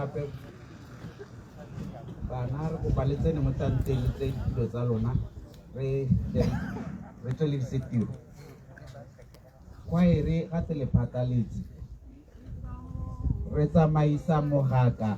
gape bana re kopa le tsene mo tanteng le tseye ditilo tsa lona re re tsweledise tiro. Khwaere ga te le phatlaletse re tsamaisa mogaka.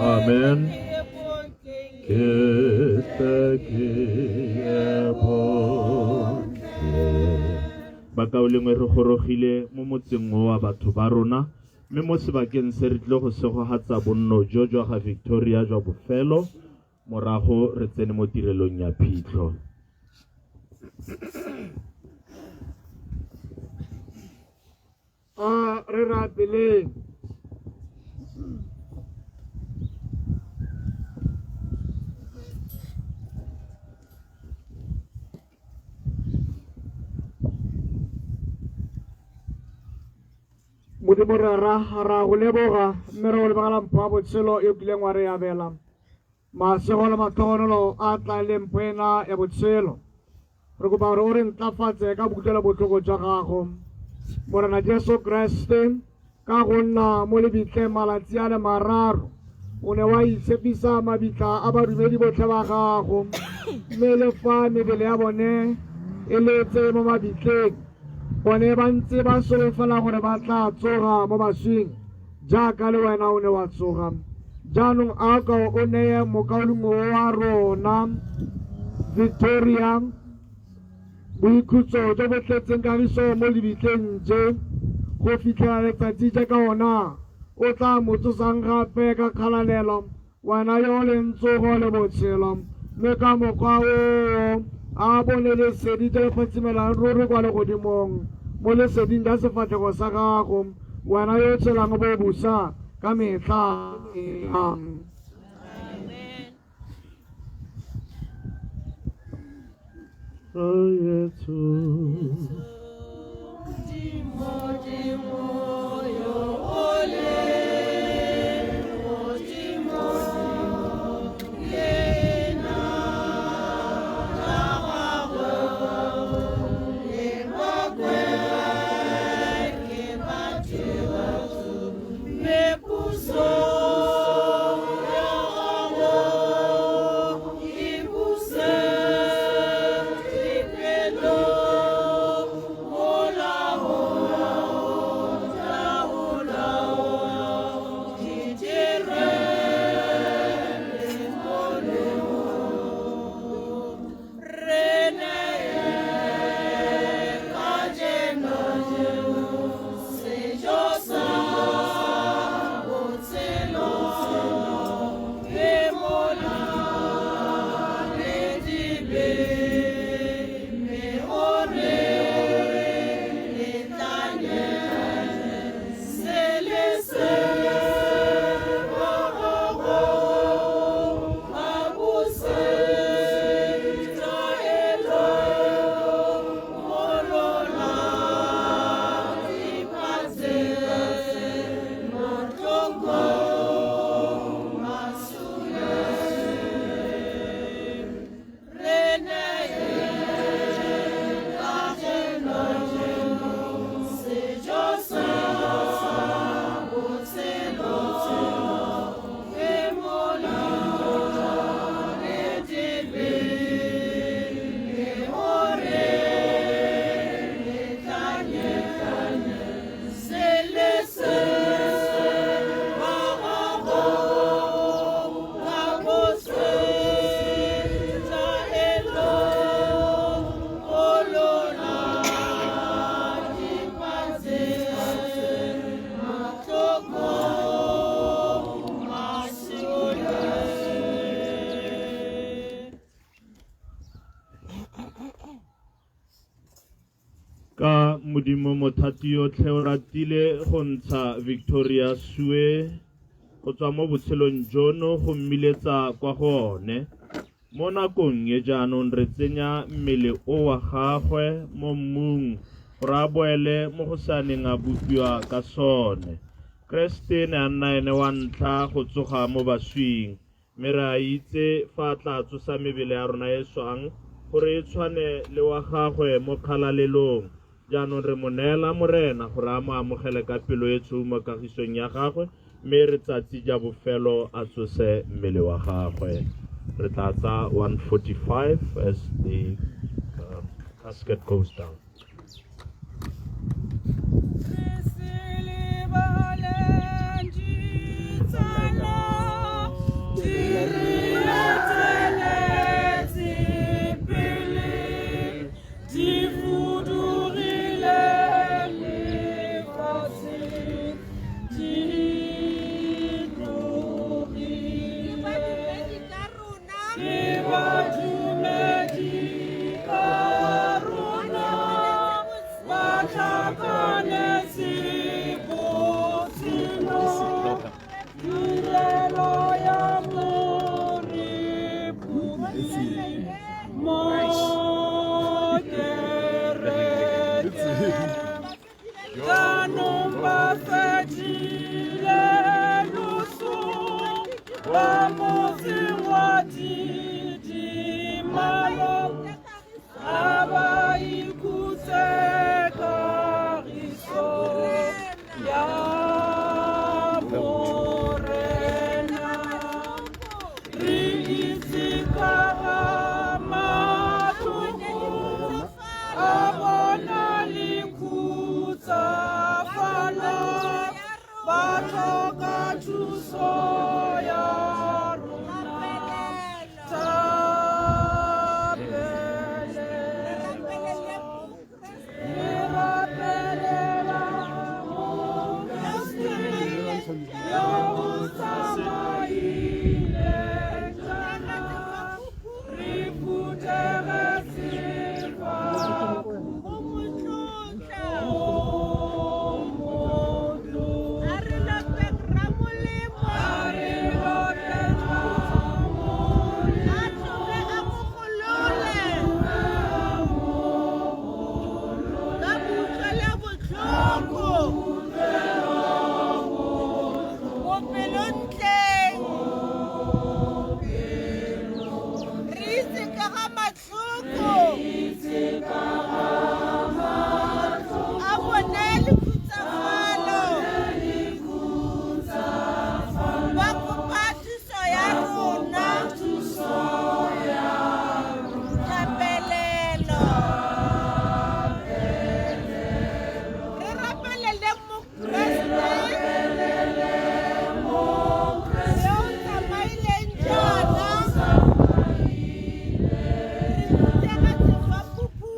Amen. Bakaulengwe re gorogile mo motseng o wa batho ba rona mme mo sebakeng se re tlile go segogatsa bonno jo jwa ga Victoria jwa bofelo. Morago re tsene mo tirelong ya phitlho. A re rapeleng. Modimo Rara, ra go leboga mme re go lebogela mpho ya botshelo e o kileng wa re abela. Masego le matlhogonolo a tla le mpho ena ya botshelo. Re kopa gore o re ntlafatse ka bokutlwelobotlhoko jwa gago. Morena Jesu Kreste, ka go nna mo lebitleng malatsi a le mararo, o ne wa itshepisa mabitla a badumedi botlhe ba gago, mme le fa mebele ya bone e letse mo mabitleng, bone ba ntse ba solofela gore ba tla tsoga mo baswing jaaka le wena o ne wa tsoga. Jaanong a ka o neye mokaulengwe wa rona Victoria boikhutso jo bo tletseng kagiso mo lebitleng je go fitlhela letsatsi jaaka ona o tla mo tsosang gape ka kgalalelo, wena yo o leng tsogo le botshelo, mme ka mokgwa oo a bone lesedi je le phatsimelang ruri kwa legodimong mo leseding ja sefatlhego sa gago, wena yo o tshelang bo busa ka metlha. Amen. Ka Modimo mothati yotlhe o ratile go ntsha Victoria Sue go tswa mo botshelong jono go mmiletsa kwa go one. Mo nakong e jaanong re tsenya mmele o wa gagwe mo mmung gore a boele mo go sa neng a bopiwa ka sone. Kreste ne a nna ene wa ntlha go tsoga mo baswing, mme re a itse fa a tla tsosa mebele ya rona e swang gore e tshwane le wa gagwe mo kgalalelong. Jaanong re mo neela Morena gore a mo amogele ka pelo e tshweu mo kagisong ya gagwe, mme re tsatsi ja bofelo a tsose mmele wa gagwe. Re tla tsa 145 as the casket goes down. Ke badumedi ka rona na le khutsafalo, ba tlhoka thuso ya rona. Thapelelo. Re rapelela Mokreste yo o tsamaileng jaana, re phuthege sefaphutlo. A re lopeng Ramolemo. A re lopeng Ramolemo. A tloge a mo golole. Ka boutlwelobotlhoko. Bopelontleng. Re itse ka ga matlhoko. A bone le khutsafalo. Ba kopa thuso ya rona. Thapelelo. Re rapelele Mokreste. Yo o tsamaileng jaana. Re phuthega sefaphuphu.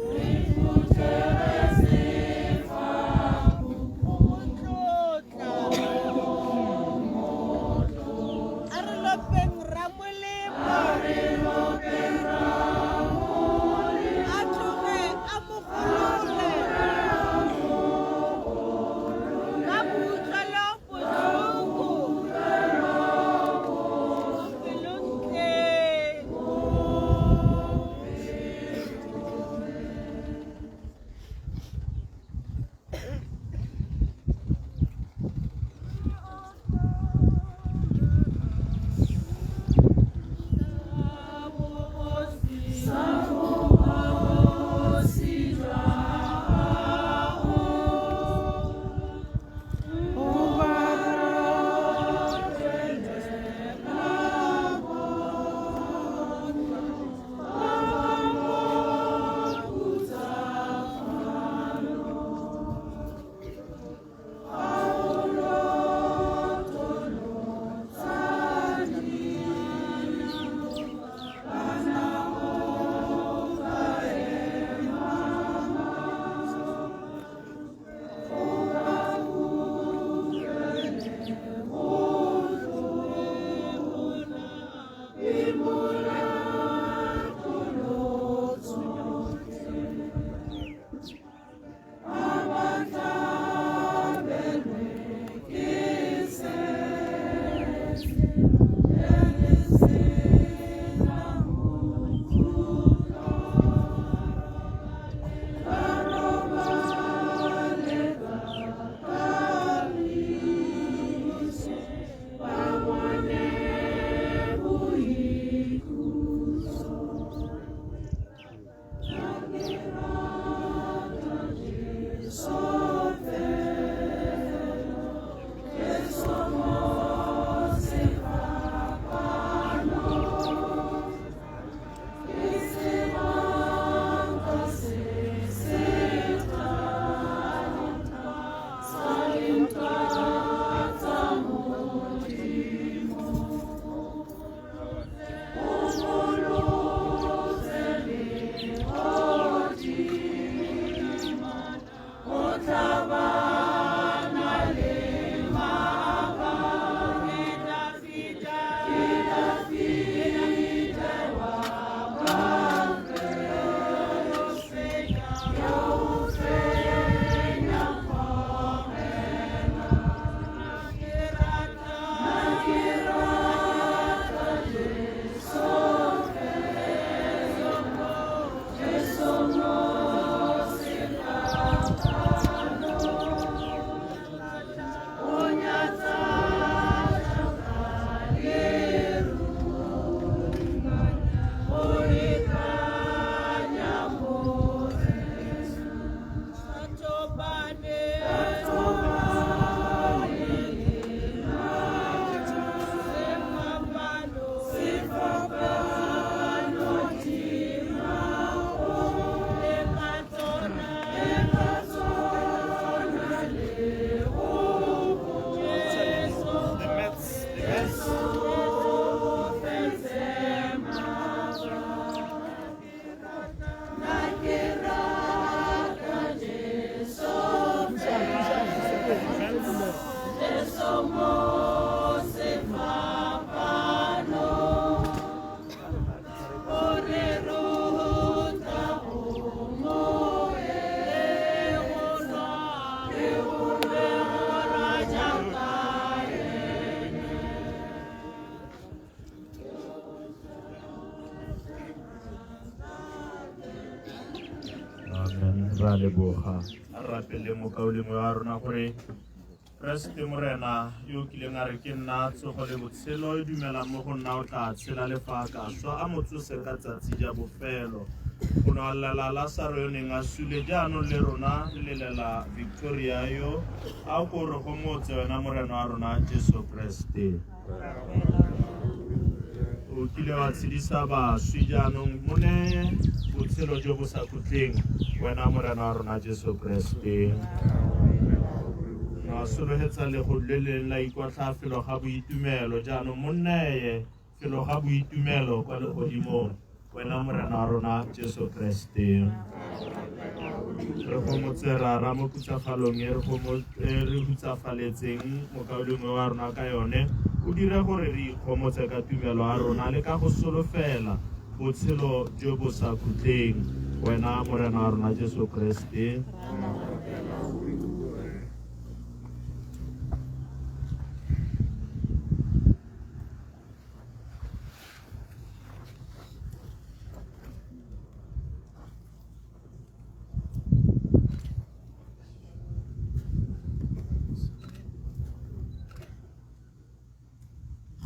Go mo tlotla. A re lopeng Ramolemo. A tloge a mo golole. Ka boutlwelobotlhoko. Bopelontleng. Ra leboga. A re rapeleng mokaulengwe wa rona gore Keresete Morena yo o kileng a re ke nna tsogo le botshelo e dumelang mo go nna o tla tshela le fa a ka swa a mo tsose ka tsatsi ja bofelo. O ne a lela Lasaro yo neng a sule jaanong le rona re lelela Victoria yo a ko re gomotse wena Morena wa rona Jesu Keresete. O kile wa tshedisa baswi jaanong mo neye botshelo jo bo sa khutleng wena Morena wa rona Jesu Keresete. Wa sologetsa legodu le leng la ikwatlha felo ga boitumelo jaanong mo neye felo ga boitumelo kwa legodimong wena Morena wa rona Jesu Keresete. Re gomotse Rara mo khutsafalong e re hutsafaletseng mokaulengwe wa rona ka yone, o dire gore re ikgomotse ka tumelo ya rona le ka go solofela botshelo jo bo sa khutleng wena Morena wa rona Jesu Keresete.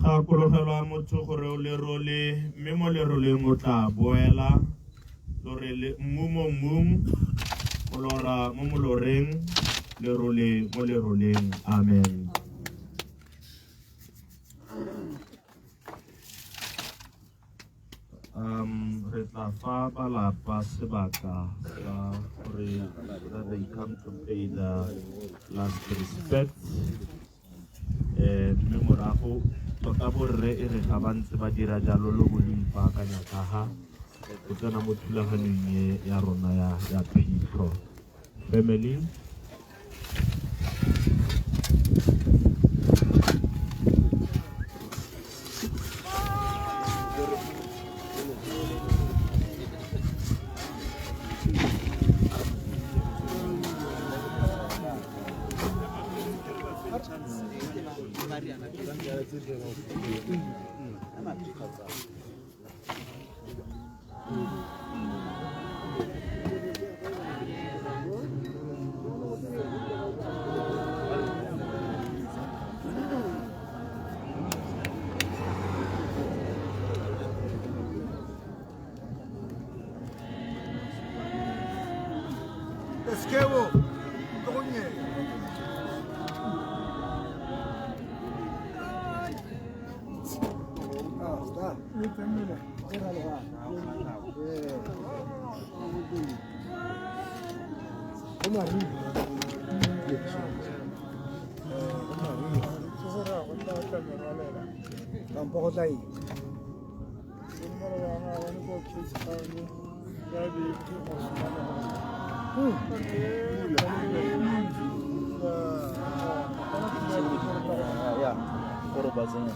Gakologelwa motho gore o lerole, mme mo leroleng o tla boela. Lore le mmu mo mmung, molora mo moloreng, lerole mo leroleng. Amen. Re tla fa balapa sebaka sa gore that they come to pay the last respect. Mme morago tota borre e re ga ba ntse ba dira jalo lo bo lo ipaakanya ka ga go tsena mo thulaganyong e ya rona ya phitlho. Family. Eskewo, Tonye. Kampo go tla eng? Ya, gore ba tsenya.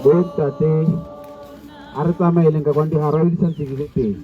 Bontate A re tsamaeleng ka kwano digarawe di santse di le teng.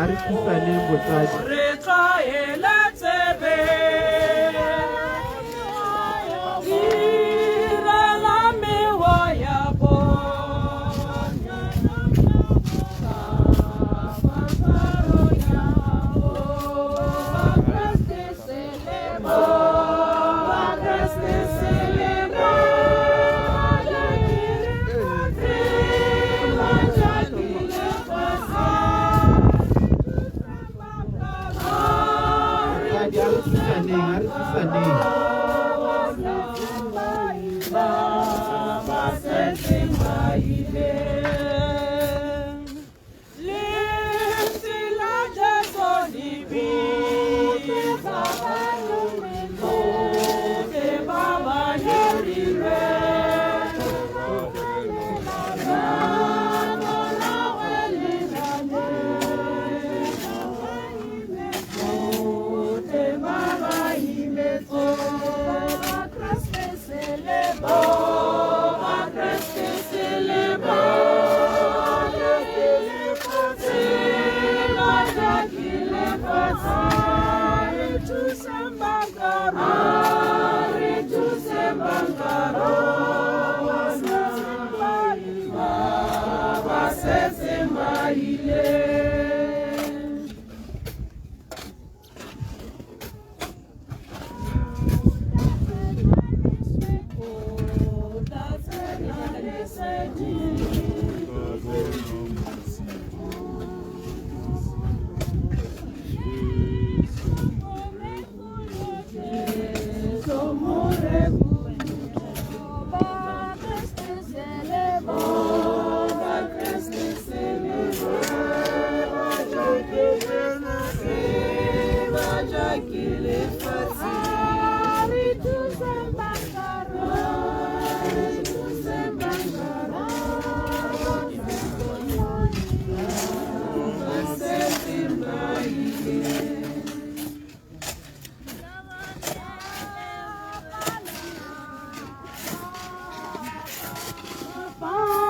A re thusaneng botsadi. Re tlwaele tsebe. Direla mewa ya bona. A re thusaneng, a re thusaneng. Ba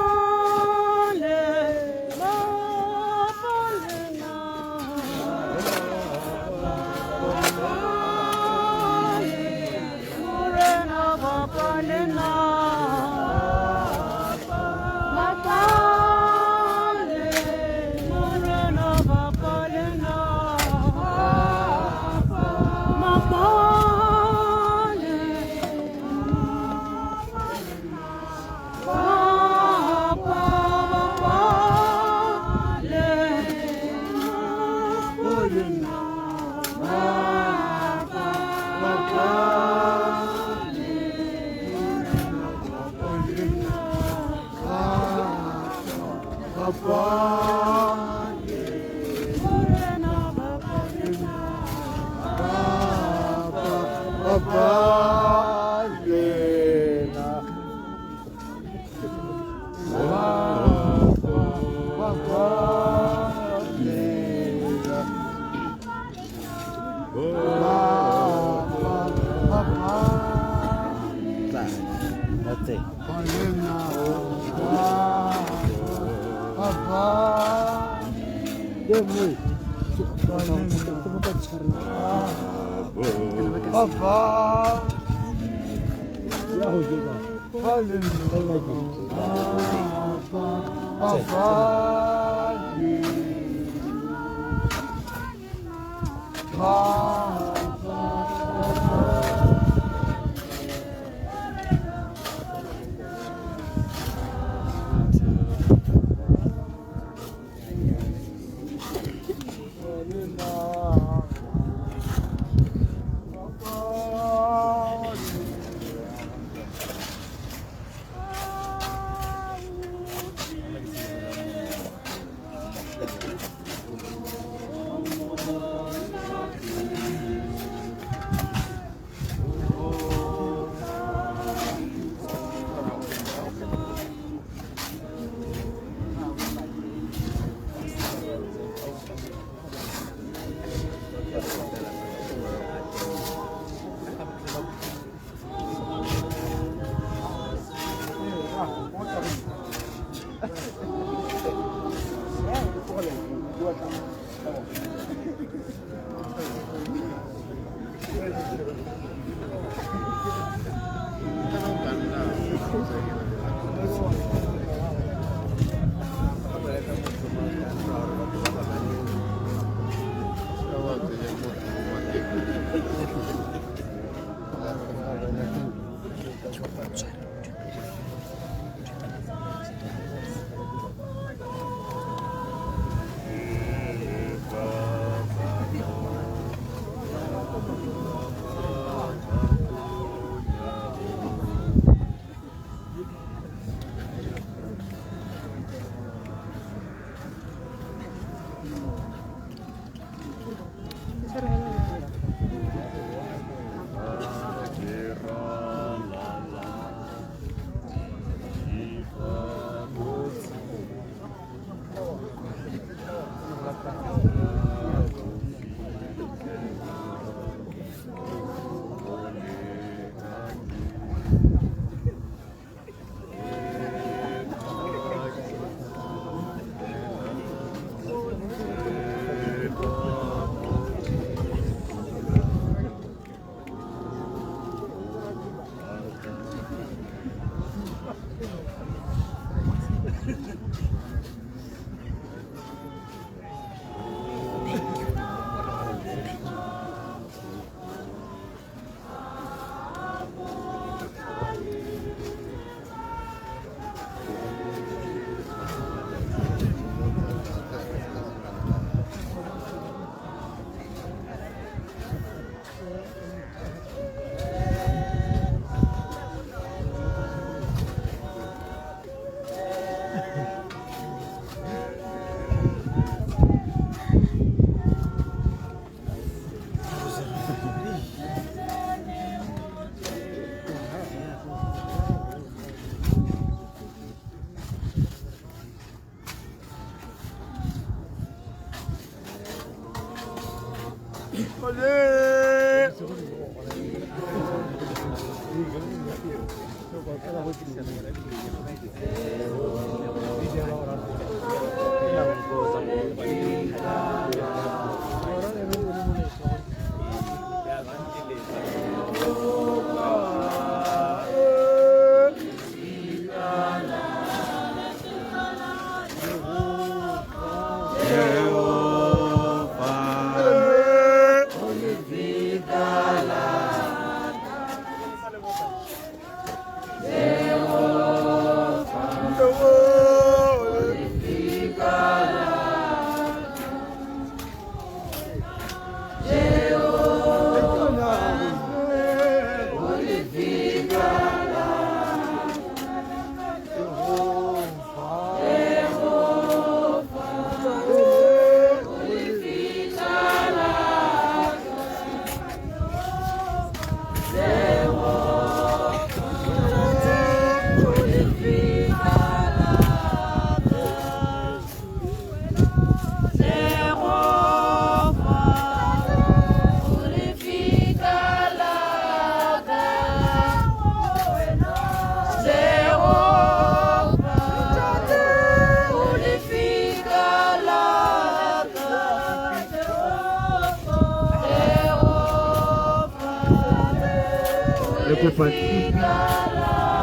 kopa tshipi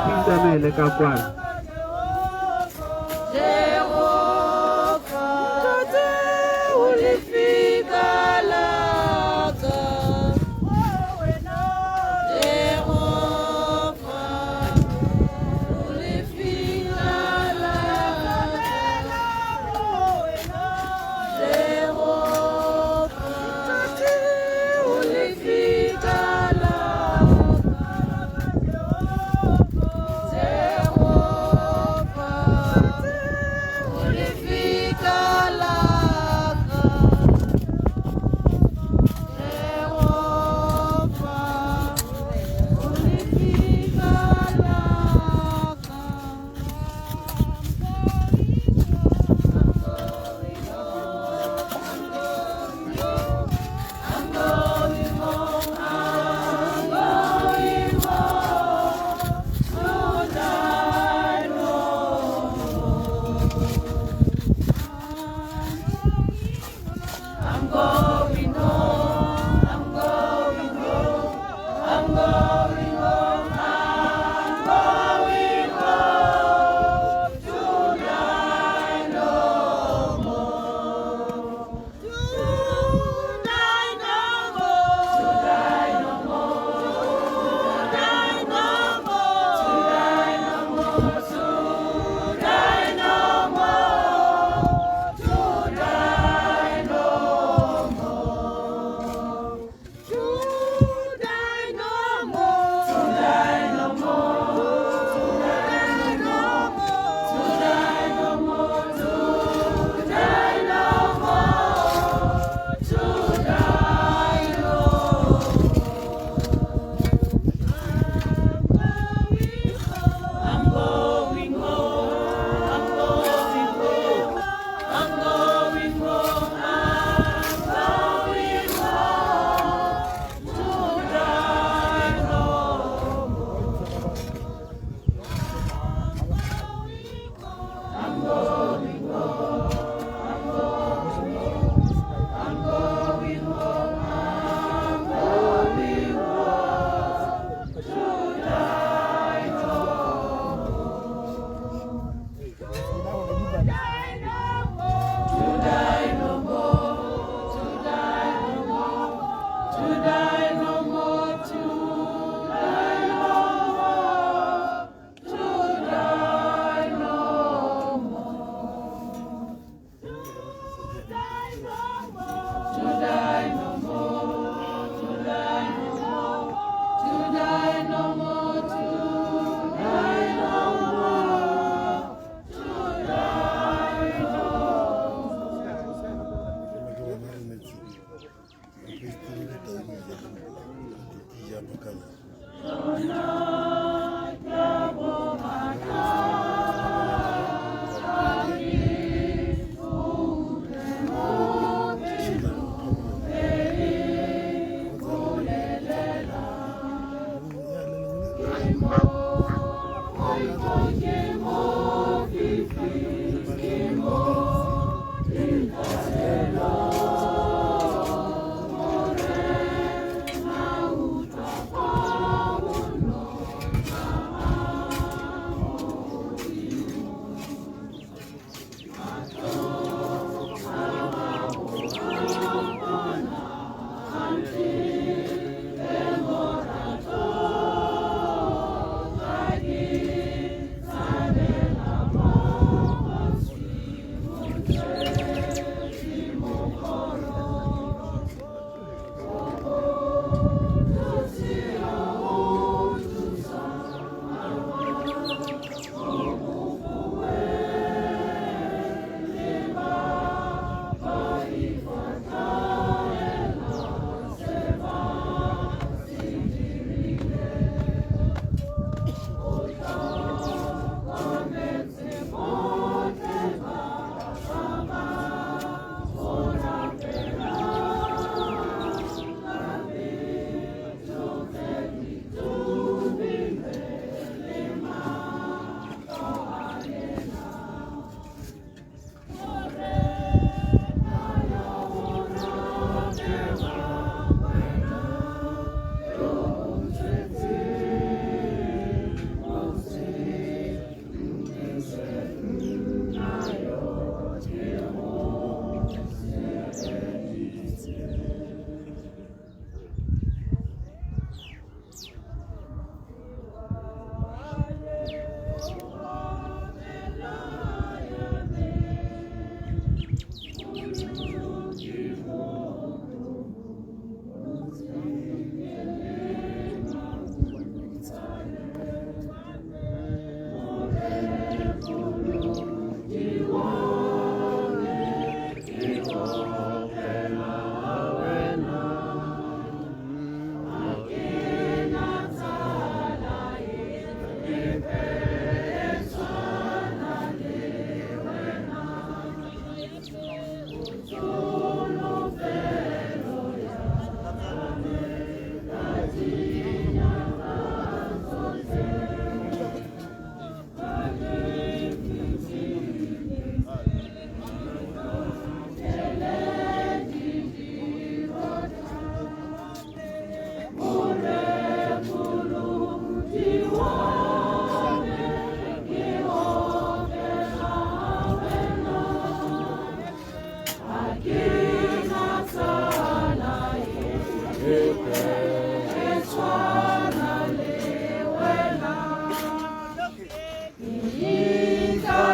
di tsamaele ka kwano.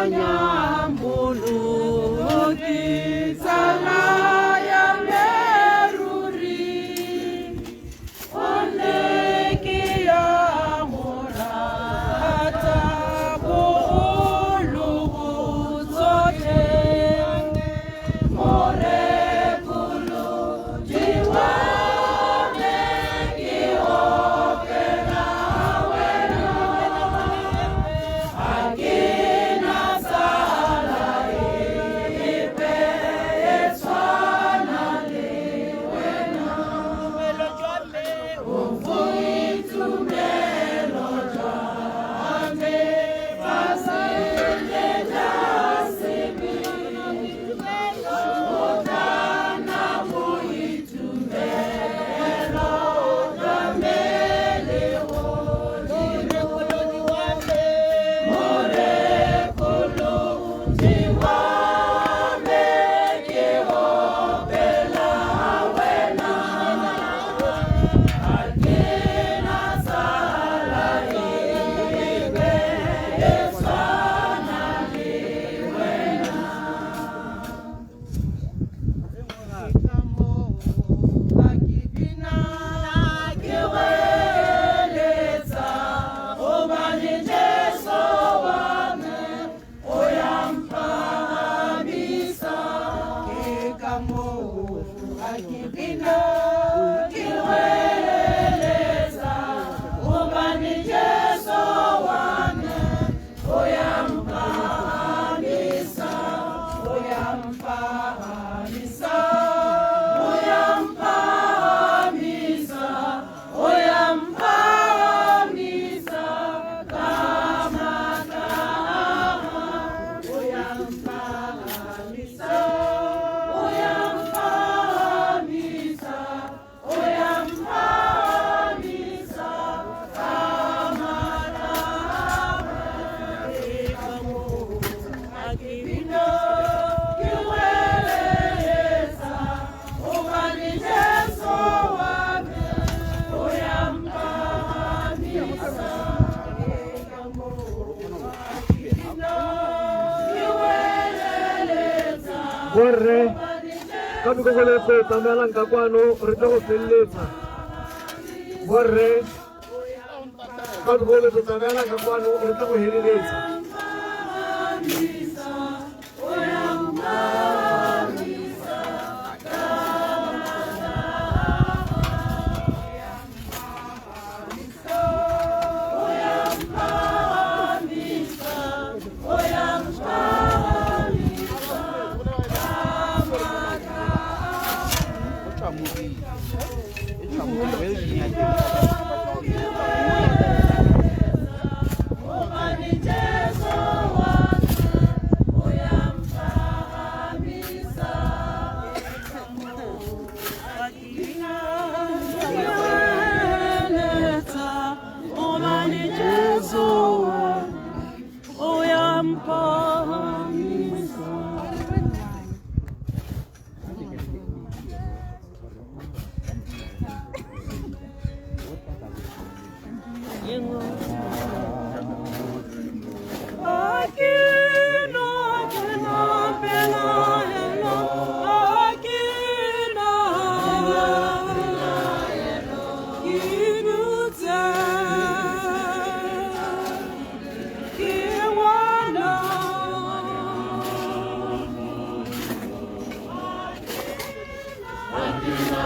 Ikanya Mmoloki, tsala ya me ruri, gonne ke ya mo rata bogolo go tsotlhe. Morekolodi wa me ke opela wena, ga ke na tsala epe e tshwana le wena. O boitumelo jwa me fa se ja sebe, o tla nna boitumelo jwa me legodimo. Morekolodi wa me ke opela wena, ga ke na tsala epe e tshwana le wena. Ke ka moo ha ke bina ke goeletsa, gobane Jesu wa me o ya mphahamisa. Ke ka moo ha ke bina ke goeletsa, gobane Jesu wa me o ya mphahamisa, o ya mphahamisa, o ya mphahamisa, o ya mphahamisa ka matla o ya mphahamisa, o ya mphahamisa, o ya mphahamisa ka matla. Ke ka moo ha ke bina ke goeletsa, gobane Jesu wa me o ya mphahamisa. Ke ka moo ha ke bina ke goeletsa, Borre, ka boikokoletso tsamaelang ka kwano re tle go feleletsa. Borre, ka boikokoletso tsamaelang ka kwano re tle go feleletsa. Mphahamisa, o ya mphahamisa ka matla. O ya mphahamisa, o ya mphahamisa ka matla. O tswa modimo e tswa modimo welding ya teng. Gobane Jesu wa me o ya mphahamisa. Ha ke bina ke goeletsa, gobane Jesu wa me o ya mphahamisa. Akina, pelaelo, akina, ke dutse, ke ngwana. Akina.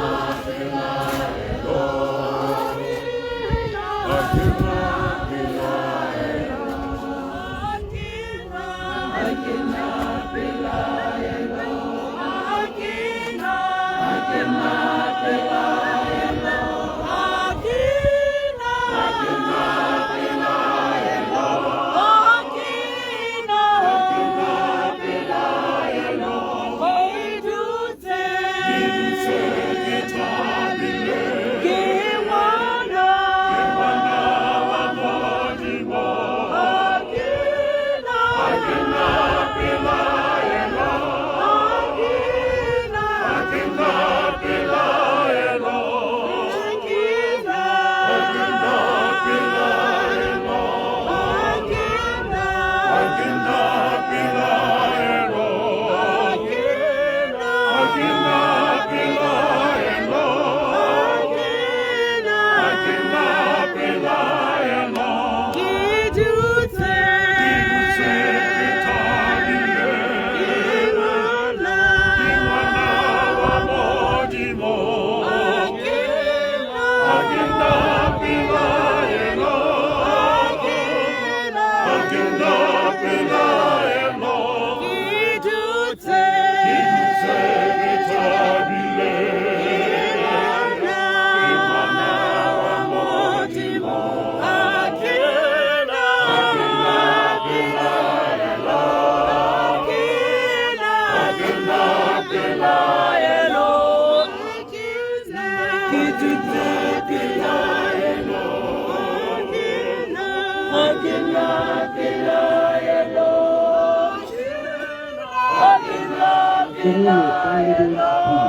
Batlogolo ba lebeng pele.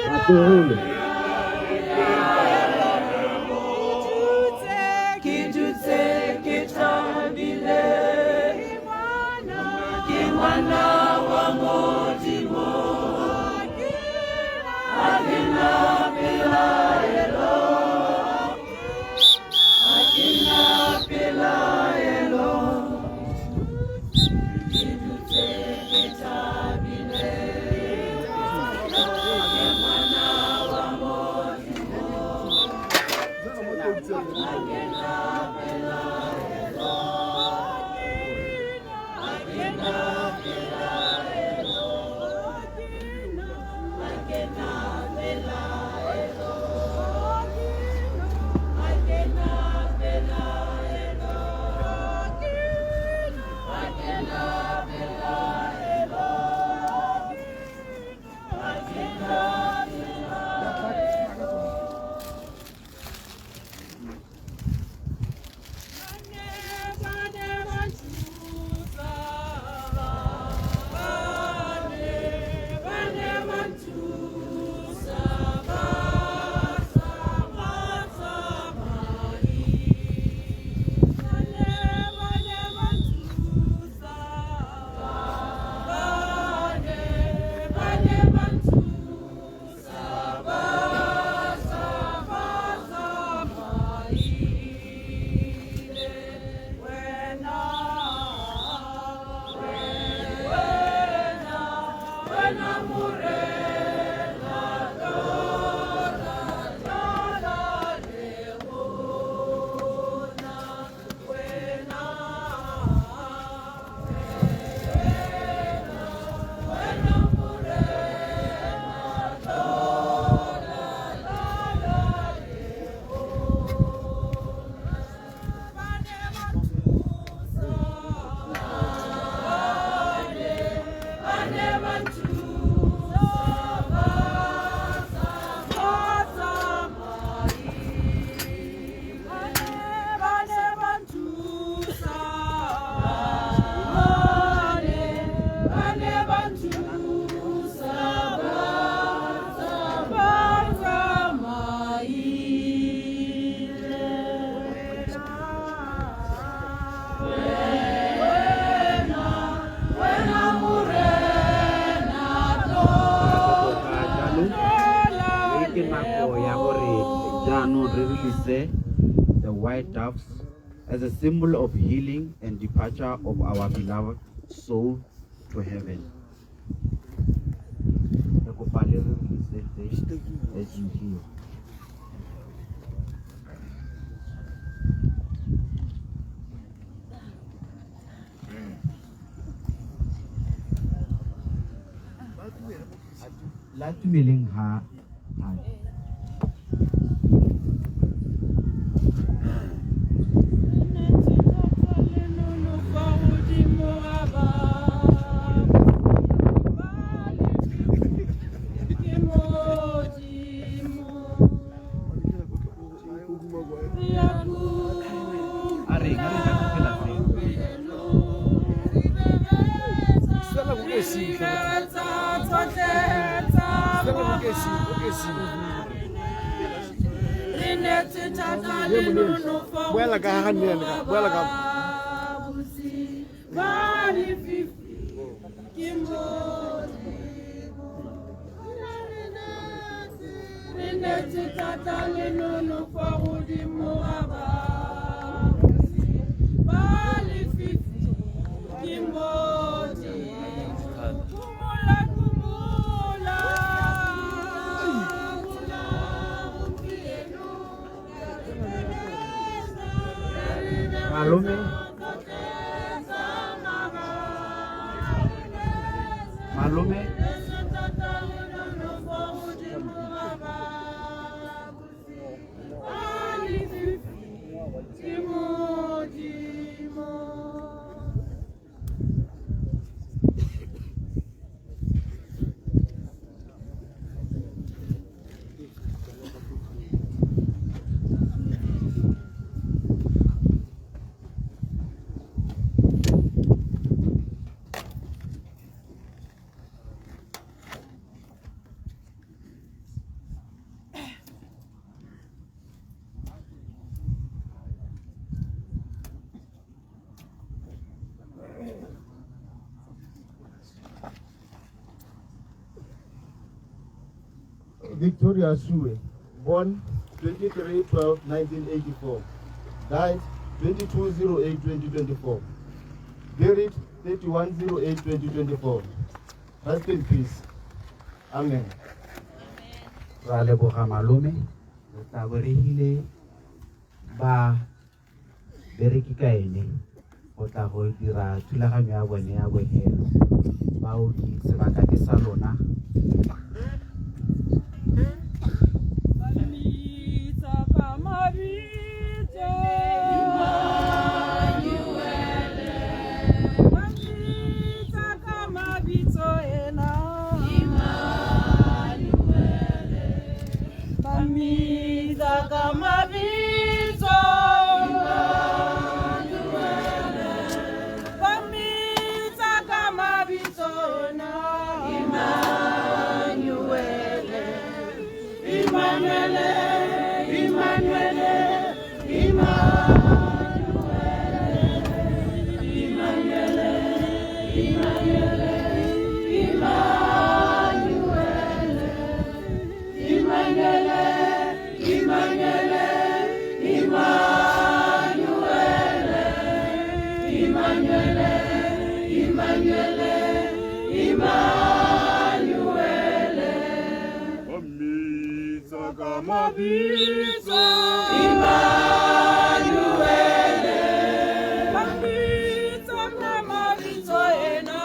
Batlogolo. Ke dutse ke thabile, ke ngwana wa Modimo, ha ke na pelaelo, ha ke na pelaelo. Ke dutse ke thabile, ke ngwana wa Modimo, ha ke na pelaelo, ha ke na pelaelo, ha ke na pelaelo, ha ke na pelaelo, ha ke na pelaelo, ha ke na pelaelo. Ba ne ba nthusa, ba ne ba nthusa, ba sa ba tsamaye. Ba ne ba nthusa, ba ne ba nthusa, ba sa ba tsamaile. Wena, wena, wena Morena, tlola, tlola le rona. Wena, wena, wena Morena, tlola, tlola le rona. Ba ne ba nthusa, ba ne ba nthusa, ba sa ba tsamaile. Ba ne ba nthusa, ba ne ba nthusa, ba sa ba tsamaile. Wena, wena Morena, Ka jalo tlola e ke nako ya gore jaanong re release the white doves as a symbol of healing and departure of our beloved soul to heaven. Re kopa le re release tse as you heal. La tumeleng ha ha a re ka re ka tlogela tse. Boela ka ga nne ka boela ka. Re netse thata le nonofo godimo ga ba lefifi ke Modimo. Phumola, phumola, phumola gompieno. Malome, malome. Ke Modimo. Victoria Sue, born 23/12/1984, died 22/08/2024, buried 31/08/2024. Rest in peace. Amen. Ra leboga malome, re tla bo re hile ba bereki ka ene go tla go dira thulaganyo ya bone ya bohelo. Baoki, sebaka ke sa lona. Ba mmitsa ka mabitso. Ba mmitsa ka mabitso ena. Ba mmitsa ka mabitso. Ba mmitsa ka mabitso ena. Emmanuel. Emmanuel, Emmanuel, Emmanuel, Emmanuel, Emmanuel, Emmanuel, Emmanuel, Emmanuel, Emmanuel, Emmanuel. Ba mmitsa ka mabitso. Emmanuel, ba mmitsa ka mabitso ena.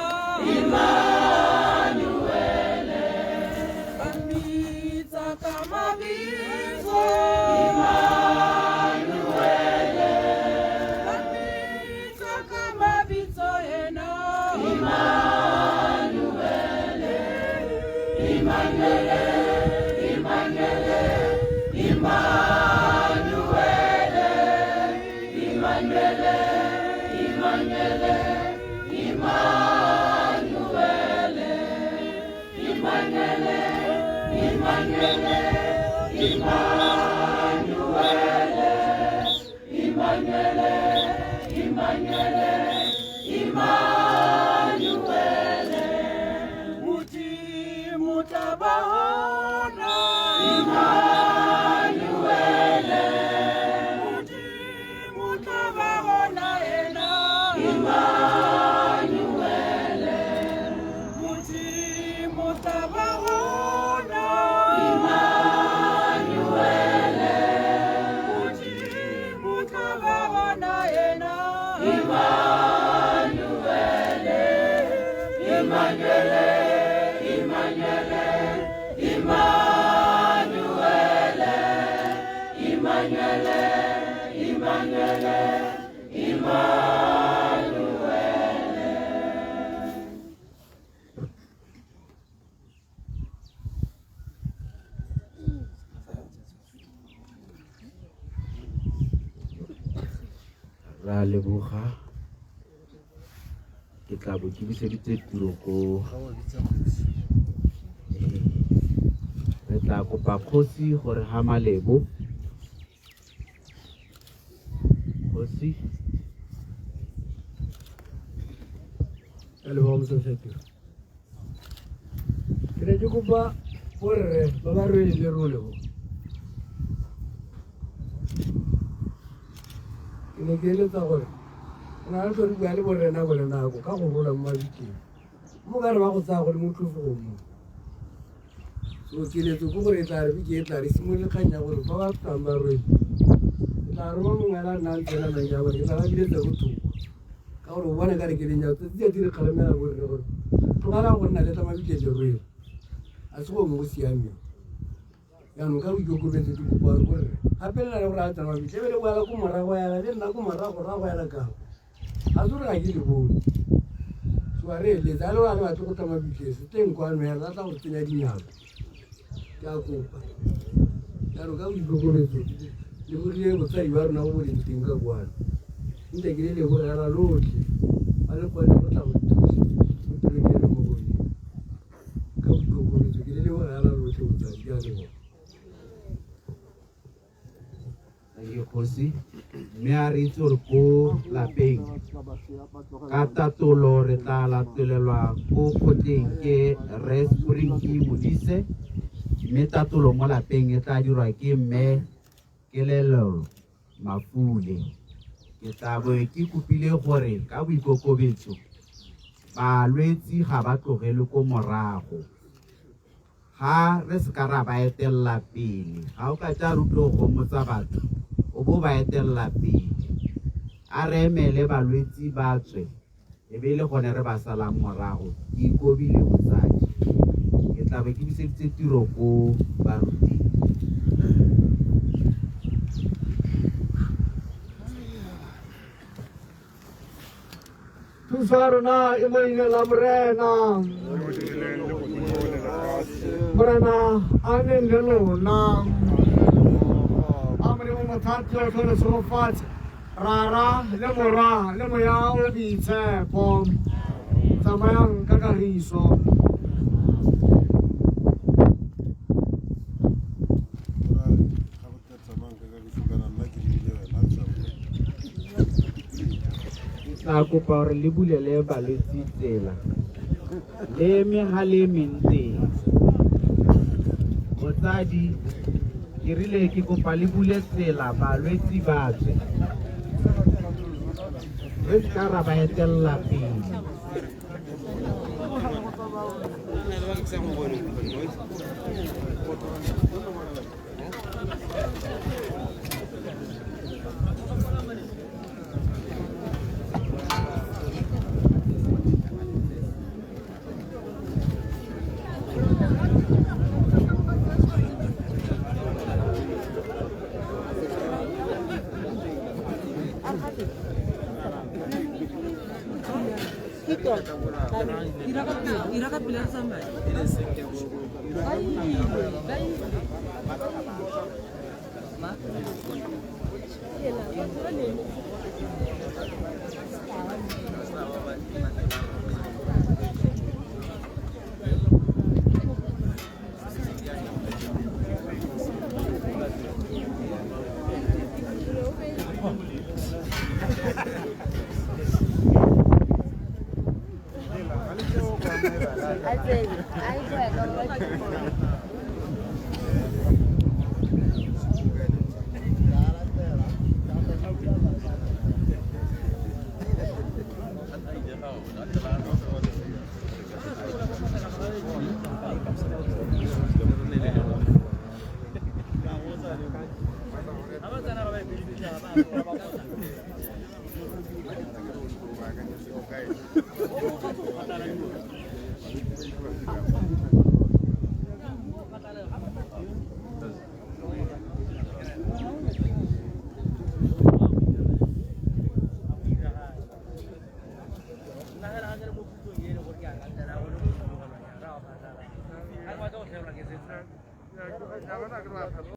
Emmanuel, ba mmitsa ka mabitso. Emmanuel, ba mmitsa ka mabitso ena. Emmanuel, Emmanuel, Emmanuel, Emmanuel, Emmanuel, Emmanuel, Emmanuel, Emmanuel, Emmanuel, Emmanuel, Emmanuel. Modimo tla ba ona. Emmanuel. Modimo tla ba ona ena. Emmanuel. Modimo tla ba ona. Emmanuel. Modimo tla ba ona ena. Emmanuel. Emmanuel. Emmanuel. Emmanuel. Emmanuel. Emmanuel. Emmanuel. Ra leboga, ke tla bo ke buseditse tiro ko. Re tla kopa kgosi gore ga malebo kgosi. Ka leboga motsamaisa. Ke ne ke kopa borre ba ba rwele lerole bo. Ke ne ke eletsa gore go na le tlo re bua le borre nako le nako ka go rola mo mabitleng mo ka re ba go tsaya go le motlhofo go mo. So keletso ke gore e tla re beke e tla re simolole kgang ya gore ba ba tlang ba rwele, ke tla roma mongwe a nna a ntsena madi a bone, ke tla ba biletsa ko thoko ka gore o bona ka re ke lenyao tsatsi tsatsi re kgalemela borre gore tlogalang go nna le tla mabitleng le rwele, a se gongwe go siameng. Jaanong ka boikokobetso ke kopa gore borre gape le na le gore a tsena mabitleng ebe le boela ko morago yana le nna ko morago rago yana kao ga se gore ga ke le bone. So a re eletsa a le gore a le batle go tla mabitleng se teng kwano hela a tla go tsenya dinyalo, ke a kopa. Jaanong ka boikokobetso le borile botsadi ba rona bo bo leng teng ka kwano, ntse ke le lebogela lotlhe ba le kgone go tla go thusa mo tirong e le mo go eng. Ka boikokobetso ke le lebogela lotlhe botsadi, ke a leboga. Thank you, kgosi. Mme a re itse gore ko lapeng ka tatolo re tla latelelwa ko kgotleng ke Rre Sprinkie Modise. Mme tatolo mo lapeng e tla dirwa ke mme Kelelelo Mafule. Ke tla bo ke kopile gore ka boikokobetso balwetsi ga ba tlogele ko morago. Ga re se ka ra ba etelela pele, ga o ka tla re utlwe go gomotsa batho, o bo ba etelela pele. A re emele balwetsi ba tswe, e be e le gone re ba salang morago. Ke ikobile motsadi. Ke tla be ke buseditse tiro ko baruting. Thuso ya rona e mo leineng la Morena. Morena a neng le lona. A Modimo mothati o tlhole tshegofatse Rara le Morwa le Moya o Boitshepo. Tsamayang ka kagiso. Ke tla kopa gore le bulele balwetse tsela le eme ga le emeng teng. Botsadi, ke rile ke kopa le bule tsela balwetse ba tswe, re se ka ra ba etelela pele.